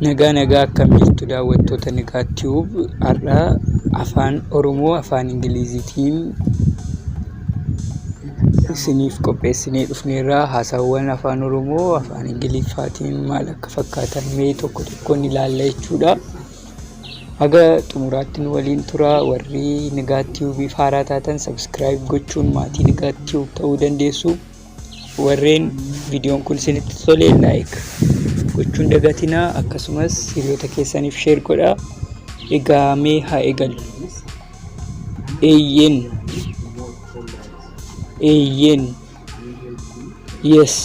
Nagaa nagaa, akkam jirtu daawwattoota Nigaa Tube? Har'a afaan Oromoo afaan Ingiliziitiin isiniif qopheessinee dhufneerra. Haasaawwan afaan Oromoo afaan Ingiliffaatiin maal akka fakkaatan mee tokko tokkoon ilaalla jechuudha. Haga xumuraatti nu waliin tura. Warri Nigaa Tube haaraa taatan subscribe gochuun maatii Nigaa Tube ta'uu dandeessu. Warreen viidiyoon kun isinitti tole like gochuun dagatinaa, akkasumas hiriyoota keessaniif share godhaa. Egaa mee haa eegallu. Eeyyeen, eeyyeen, yes.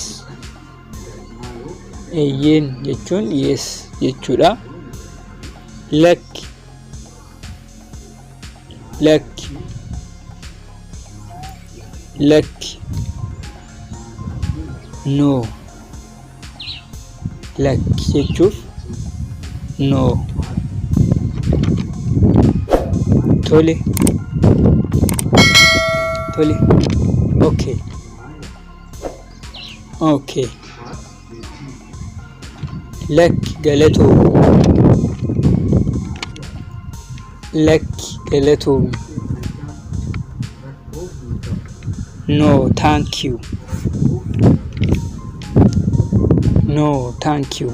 Eeyyeen jechuun yes jechuudha. Lakki, lakki, lakki, no. Lakki jechuuf no. Tole, tole, okay, okay. Lakki galatoomi, lakki galatoomi, no thank you, no thank you.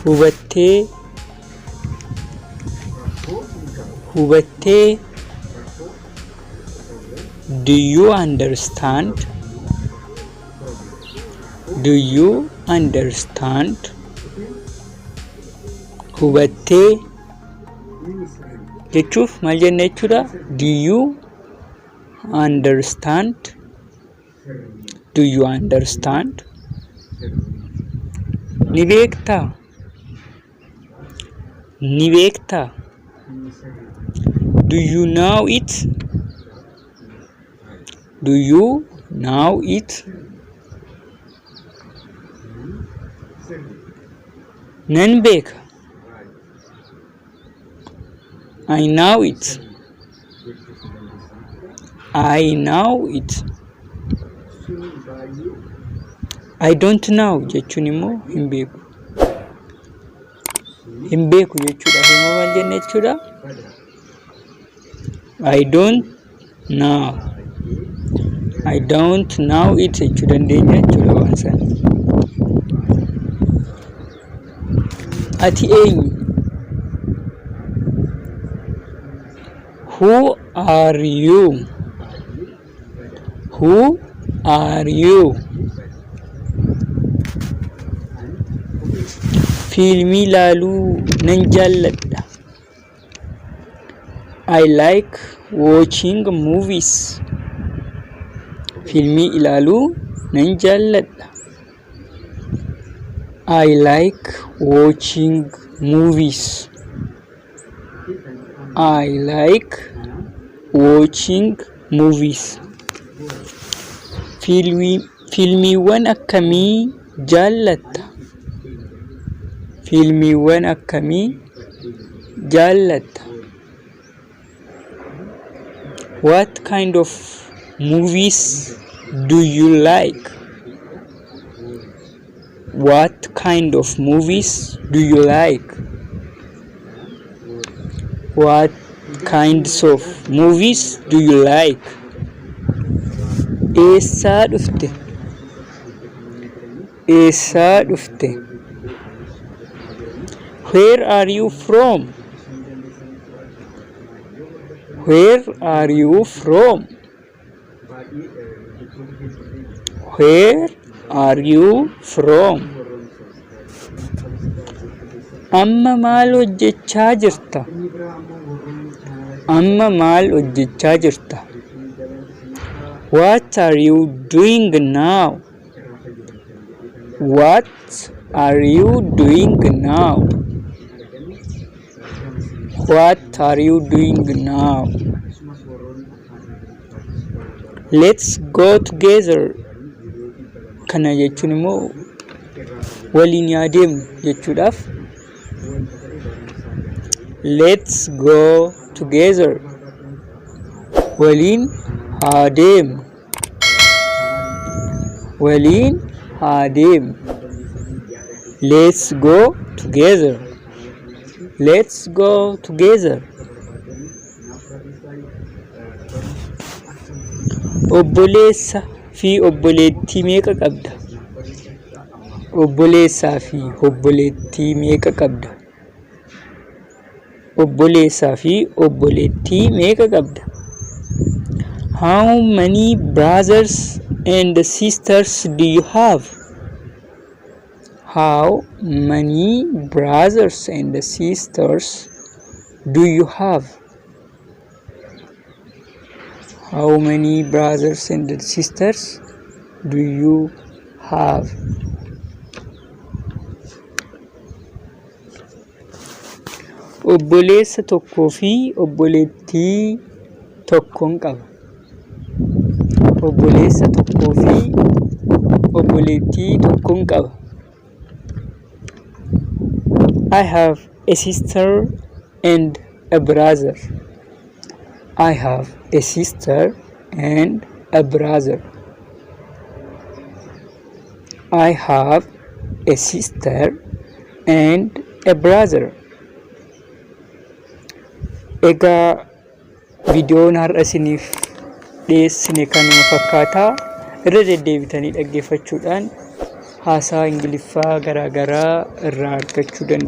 Hubattee, hubattee, do you understand? Do you understand? Hubattee jechuuf maal jenna jechuudha? Do you understand? Do you understand? Ni beektaa? Ni beektaa? Do you know it? Do you know it? Nan beeka. I know it. I know it. I don't know jechuun immoo hin beeku. Hin beeku jechuudha. Immoo maal jenna jechuudha? I don't know. I don't know it jechuu dandeenya jechuudha waan sana. Ati eenyu? Who are you? Who are you? Fiilmii ilaaluu nan jaalladha. I like watching movies. Fiilmii ilaaluu nan jaalladha. I like watching movies. I like watching movies. Fiilmiiwwan akkamii jaallatta? Fiilmiiwwan akkamii jaallatta? What kind of movies do you like? What kind of movies do you like? What kinds of movies do you like? Eessaa dhufte? Eessaa dhufte? Where are you from? Where are you from? Where are you from? Amma maal hojjechaa jirta? Amma maal hojjechaa jirta? What are you doing now? What are you doing now? What are you doing now? Let's go together. Kana jechuun immoo waliin yaa deemnu jechuudhaaf. Let's go together. Waliin haa deemnu. Waliin haa deemnu. Let's go together. Let's go together. Obboleessa fi obboleettii meeqa qabda? Obboleessaa fi obboleettii meeqa qabda? Obboleessaa fi obboleettii meeqa qabda? How many brothers and sisters do you have? How many brothers and sisters do you have? How many brothers and sisters do you have? Obboleessa tokkoo fi obboleettii tokkon qaba. Obboleessa tokkoo fi obboleettii tokkon qaba. I have a sister and a brother. I have a sister and a brother. I have a sister and a brother. Egaa viidiyoon har'a isiniif dhiyeessine kanuma fakkaataa. Irra deddeebitanii dhaggeeffachuudhaan haasaa Ingiliffaa garaagaraa irraa argachuu dandeessu.